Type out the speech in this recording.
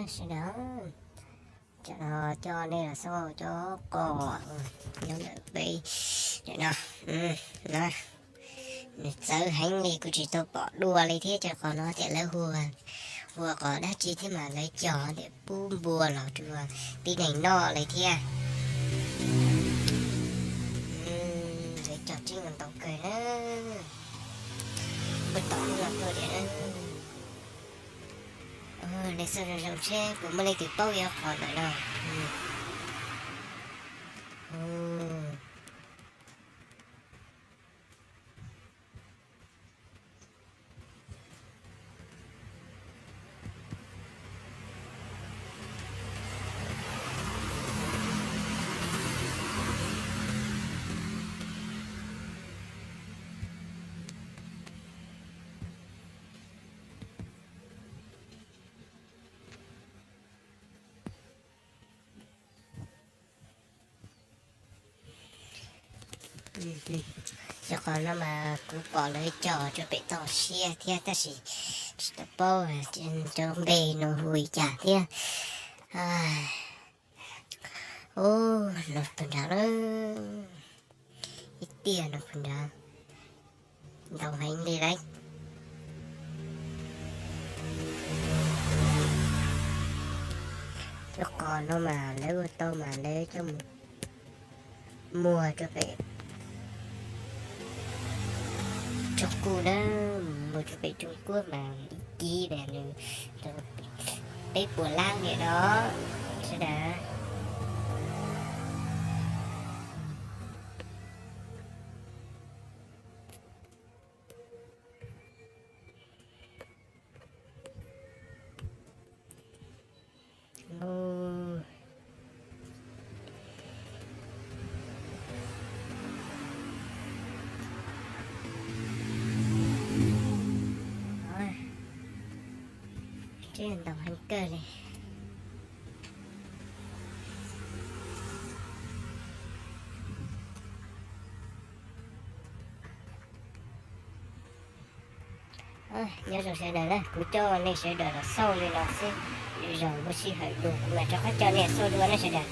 Sawv daws, tam no coj nej los xauj cov qos nyob ntawm peb no. Nws txawv heev li, kuv tsis tau pom dua li thiab. Cov qos no tias lawv hu ua qos dab tsi thiab mas lawv cog tias pub npua los rau tib neeg noj li thiab. Lawv cog tseeb ntau kawg na. Npua tom los tuaj tias na. Nej xauj zoo zoo seb puas muaj leej twg paub ib qho ntawm no. Cov qos no mas kuv pom lawv cog rau pem toj siab thiab tab sis tsis tau paub cov npe no hu li cas thiab. Ub, no puag nrad lawm, ib tiaj no puag nrad, ntau heev li lauj. Cov qos no mas lawv ua tau mas lawv coj mus muag rau pem Trung Quốc na, muag rau pem Trung Quốc mas ib kib mas nws peb puas lab niam no sawv daws. Ntau heev kawg li. Nyob zoo sawv daws na, kuv coj nej sawv daws los xauj li no xwb, lwm zaus muaj sij hawm dua kuv mam rov qab coj nej xauj dua na sawv daws.